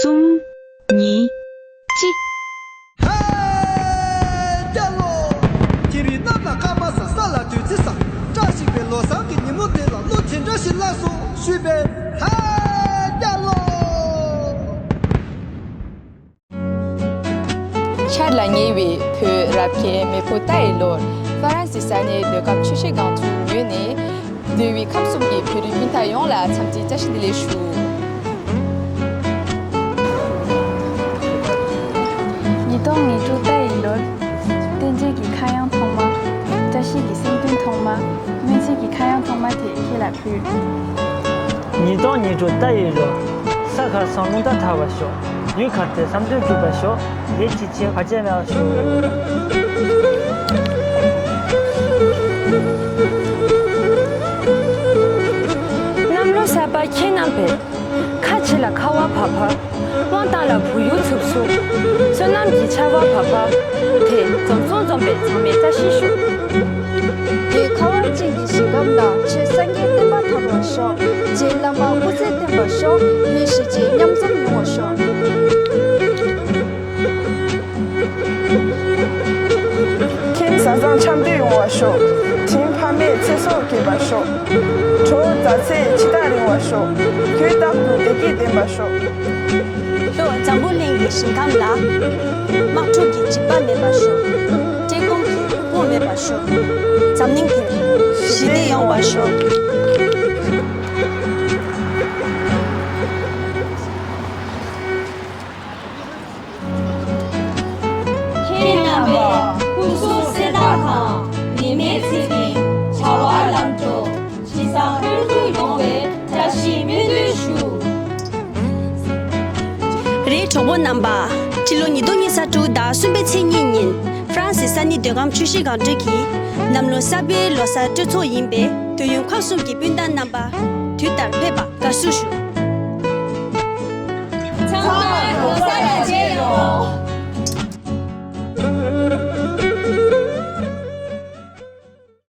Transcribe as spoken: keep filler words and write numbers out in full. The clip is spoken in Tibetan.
གསུམ། གཉིས། གཅིག་རྒྱལ་ལོ། ཁྱེད་རིགས་གནམ་ལ་སྐར་མ་ཟ། ས་ལ་བདུད་རྩི་ཟ། བཀྲ་ཤིས་པའི་ལོ་གསར་གྱི་ཉིན་མོ་དེ་ལ་བློ་དེ་འདྲ་ཞིག་བླངས་སོང་ཞུས་པས། ཧ། རྒྱལ་ལོ། ཆར་ལ་ཉེ་བའི་བོད་རབ་རྒྱལ་མེས་པོ་རྟ་ཡི་ལོར་ཧྥ་རན་སི་ས་གནས་མདོ་ཁམས་ཆུ་བཞི་སྒང་དྲུག་ངོས་ནས། འདུལ་བའི་ཁམས་གསུམ་གྱི་བོད་རིགས་སྤུན་ཟླ་ཡོངས་ལ་འཚམས་འདྲི་བཀྲ་ཤིས་བདེ་ལེགས་ཞུ། ཉིས་སྟོང་ཉེར་དྲུག་རྟ་ཡི་ལོར། རྟེན་འབྲེལ་གྱི་ཁ་གཡང་ཐོག་མ། བཀྲ་ཤིས་ཀྱི་སེམས་འདུན་ཐོག་མ། སྨོན་ཚིག་གི་ཁ་གཡང་ཐོག་མ་དེ་ཁྱེད་ལ་ཕུལ། ཉིས་སྟོང་ཉེར་དྲུག་རྟ་ཡི་ལོར། ས་ཁར་བསམ་རློམ་མཐའ་དག་པར་ཤོག་ཡུལ་ཁར་ཏེ་བསམ་དོན་འགྲུབ་པར་ཤོག་ལས་ཅི་བྱེད་བར་ཆད་མེད་པར་ཤོག་གནམ་ལོ་གསར་པ་ཁྱེད་རྣམ་པས། ཁ་ཆེ་ལ་ཁ་བ་བབས་པ། དབང་ཐང་ལ་བུ་ཡུག་འཚུབ་འཚུབ། བསོད་ནམས་ཀྱི་ཆར་པ་བབས་པ། དེ་འཛོམས་སོང་འཛོམས་པའི་ཚང་མས་བཀྲ་ཤིས་ཤོག་དེ་ཁ་བ་ཅན་གྱི་ཞིང་ཁམས་ལ་ཆེས་སངས་རྒྱས་བསྟན་པ་དར་བར་ཤོག་རྗེ་བླ་མ་སྐུ་ཚེ་བརྟན་པར་ཤོག་ཡེ་ཤེས་རྗེ་མཉམ་འཛོམས་ཡོང་བར་ཤོག་ཁྱེད་བཟའ་ཚང་འཆམ་མཐུན་ཡོང་བར་ཤོག་དྲིན་ཕ་མས་ཚེ་སྲོག་བསྐྱེད་པར་ཤོག་གྲོགས་མཛའ་བརྩེ་ཕྱི་ཐག་རིང་བར་ཤོག་དུས་རྟག་ཏུ་བདེ་སྐྱིད་ལྡན་པར་ཤོག་ལྷོ་འཛམ་བུ་གླིང་གི་ཞིང་ཁམས་ལ། དམག་འཁྲུག་གི་འཇིགས་པ་མེད་པར་ཤོག་བཀྲེས་སྐོམ་གྱི་སྡུག་པོ་མེད་པར་ཤོག་འཛམ་གླིང་དེར་ཞི་བདེ་ཡོང་བར་ཤོག་ཁྱེད་རྣམ་པའི་སྐུ་གཟུགས་གསལ་ཐང་དང་། ཉི་མའི་ཚེ་རིང་། བྱ་བ་ལམ་འགྲོ། ཇི་བསམ་དོན་འགྲུབ་ཡོང་བའི་བཀྲ་ཤིས་སྨོན་འདུན་ཞུ། རེད། གྲོགས་པོ་རྣམ་པ། སྤྱི་ལོ་ཉིས་སྟོང་ཉི་ཤུ་རྩ་དྲུག་ཟླ་གསུམ་པའི་ཚེས་གཉིས་ཉིན། ཧྥ་རན་སི་ས་གནས་མདོ་ཁམས་ཆུ་བཞི་སྒང་དྲུག་གི་གནམ་ལོ་གསར་པའི་ལོ་གསར་སྤྲོ་ཚོགས་ཡིན་པས། དུས་ཡུན་ཁམས་གསུམ་གྱི་སྤུན་ཟླ་རྣམ་པ། དུས་ལྟར་ཕེབས་པར་དགའ་བསུ་ཞུ། ཚང་མར་ལོ་